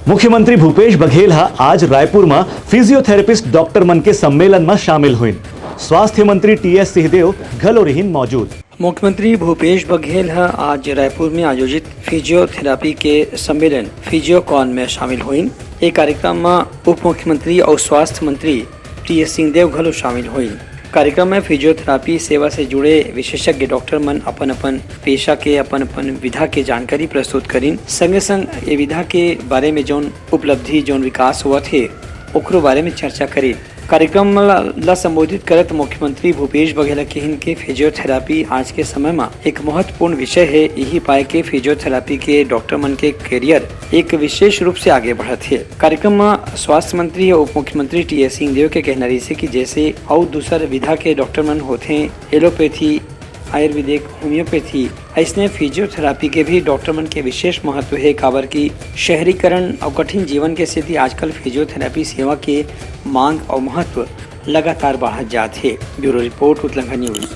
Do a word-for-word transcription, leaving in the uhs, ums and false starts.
मुख्यमंत्री भूपेश बघेल ह आज रायपुर म फिजियोथेरेपिस्ट डॉक्टर मन के सम्मेलन म शामिल होइन। स्वास्थ्य मंत्री टीएस सिंहदेव घलो रिहिन मौजूद। मुख्यमंत्री भूपेश बघेल ह आज रायपुर में आयोजित फिजियोथेरेपी के सम्मेलन फिजियोकॉन में शामिल होइन। ए कार्यक्रम म उप मुख्यमंत्री अउ स्वास्थ्य मंत्री टीएस सिंहदेव घलो शामिल होइन। कार्यक्रम में फिजियोथेरेपी सेवा से जुड़े विशेषज्ञ डॉक्टर मन अपन-अपन पेशा के, अपन-अपन विधा के जानकारी प्रस्तुत करिन। संगे-संग ए विधा के बारे में जौन उपलब्धि, जौन विकास होवत हे, ओकरो बारे में चर्चा करिन। कार्यक्रम ला, ला संबोधित करत मुख्यमंत्री भूपेश बघेल किहिन के फिजियोथेरेपी आज के समय म एक महत्वपूर्ण विषय हे। यही पाए के फिजियोथेरेपी के डॉक्टर मन के करियर एक विशेष रूप से आगे बढ़त हे। कार्यक्रम म स्वास्थ्य मंत्री अउ उप मुख्यमंत्री टीएस सिंहदेव के कहना रहिसे कि जैसे अउ दूसर विधा के डॉक्टर मन होथे, एलोपैथी, आयुर्वेदिक, होम्योपैथी, अइसने फिजियोथेरेपी के भी डॉक्टर मन के विशेष महत्व हे, काबर कि शहरीकरण अउ कठिन जीवन के सेती आजकल फिजियोथेरेपी सेवा के मांग अउ महत्व लगातार बढ़त जात हे। ब्यूरो रिपोर्ट, उतलंघा न्यूज।